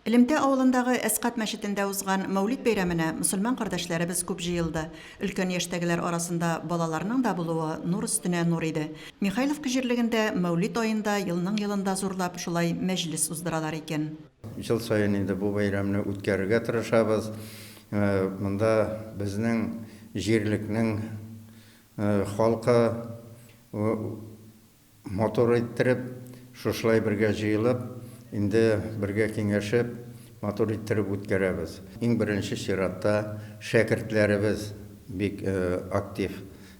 Элемтә авылындагы Әскать мәчетендә узган Мәүлид бәйрәменә мөселман кардәшләребез күп җыелды. Өлкән яшьтәгеләр арасында балаларның да булуы нур өстенә нур иде. Михайловка җирлегендә Мәүлид аенда елның-елында зурлап шулай мәҗлес уздыралар икән. Ел саен инде бу бәйрәмне үткәрергә тырышабыз. Монда безнең җирлекнең халкы Матур иттереп, шушылай бергә җыелып, инде бергә киңәшеп, матур иттереп үткәрәбез. Иң беренче чиратта шәкертләребез бик актив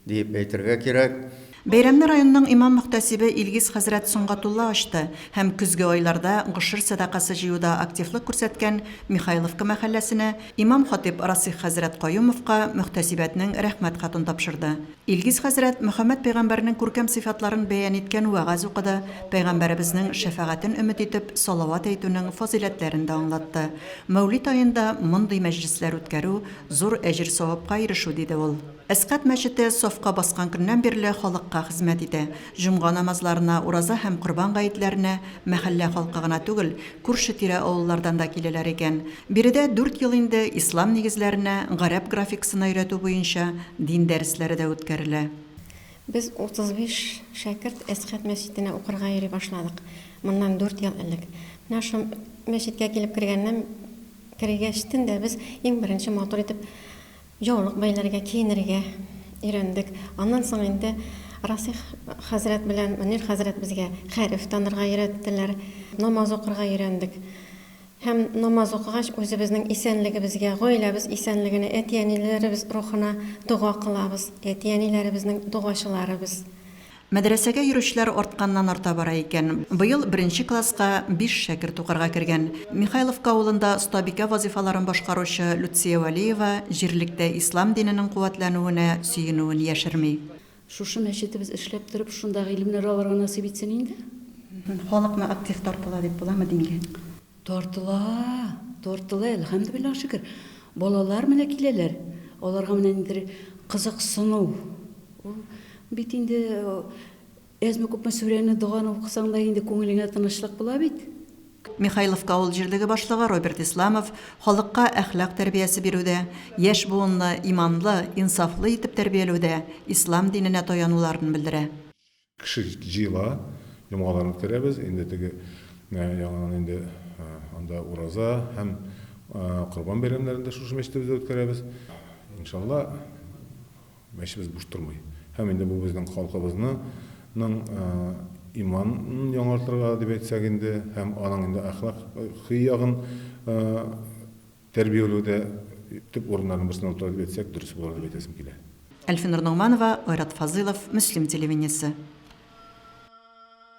диеп әйтергә кирәк. Бәйрәмне районның имам-мөхтәсибе Илгиз хәзрәт Сөнгатулла ачты һәм көзге айларда гошер сәдакасы җыюда активлык күрсәткән Михайловка мәхәлләсенә, имам-хатыйб Расыйх хәзрәт Каюмовка мөхтәсибәтнең Рәхмәт хатын тапшырды. Илгиз хәзрәт Мөхәммәд пәйгамбәрнең күркәм сыйфатларын бәян иткән вәгазь укыды, пәйгамбәребезнең шәфәгатен өмет итеп, салават әйтүнең фазыйләтләрен дә аңлатты. Мәүлид аенда мондый мәҗлесләр үткәрү, зур әҗер-савапка ирешү, диде ул. Әскать мәчете сафка баскан көннән бирле халыкка хезмәт итә. Җомга намазларына, ураза һәм корбан гаетләренә мәхәллә халкы гына түгел, күрше-тирә авыллардан да киләләр икән. Биредә дүрт ел инде ислам нигезләренә, гарәп графикасына өйрәтү буенча дин дәресләре дә үткәрелә. Без 35 шәкерт Әсхәт мәчетенә укырга йөри башладык. Моннан дүрт ел элек. Менә шул мәчеткә килеп кергәннән, кергәчтен дә без иң беренче матур итеп яулык бәйләргә, киенергә өйрәндек. Аннан соң инде Расих хәзрәт белән Мөнир хәзрәт безгә хәреф танырга өйрәттеләр, намаз укырга өйрәндек. Һәм намаз укыгач, үзебезнең исәнлегебезгә, гаиләбез исәнлегенә, әти-әниләребез рухына дога кылабыз, әти-әниләребезнең догачылары без. Мәдрәсәгә йөрүчеләр артканнан-арта бара икән. Быел беренче класска биш шәкерт укырга кергән. Михайловка авылында остабикә вазыйфаларын башкаручы Люция Вәлиева җирлектә ислам диненең куәтләнүенә сөенүен яшерми. Шушы мәчетебез эшләп торып, шунда гыйлемнәр алырга насыйп итсен инде. Халыкны актив тартыла дип буламы дингә? Тартыла, тартыла, әлхәмдүлиллаһ шөкер. Балалар менә киләләр. Аларга менә ниндидер кызыксыну. Ул бит инде әзме-күпме сүрәне, доганы укысаң да инде күңелеңә тынычлык була бит. Михайловка авыл җирлеге башлыгы Роберт Исламов халыкка әхлак тәрбиясе бирүдә, яшь буынны иманлы, инсафлы итеп тәрбияләүдә ислам диненә таянуларын белдерә. Кеше җыела, йомгаларын үткәрәбез. Инде теге яңадан инде анда ураза һәм Корбан бәйрәмнәрен дә шушы мәчетебездә үткәрәбез. Иншалла, мәчетебез буш тормый. Һәм инде бу безнең халкыбызны ның иманын яңартырга дип әйтсәк инде, һәм аның инде әхлакый ягын тәрбияләүдә төп урыннарның берсен алып тора дип әйтсәк, дөрес булыр дип әйтәсем килә. Әлфинур Ногманова, Айрат Фазыйлов, Мөслим телевидениесе.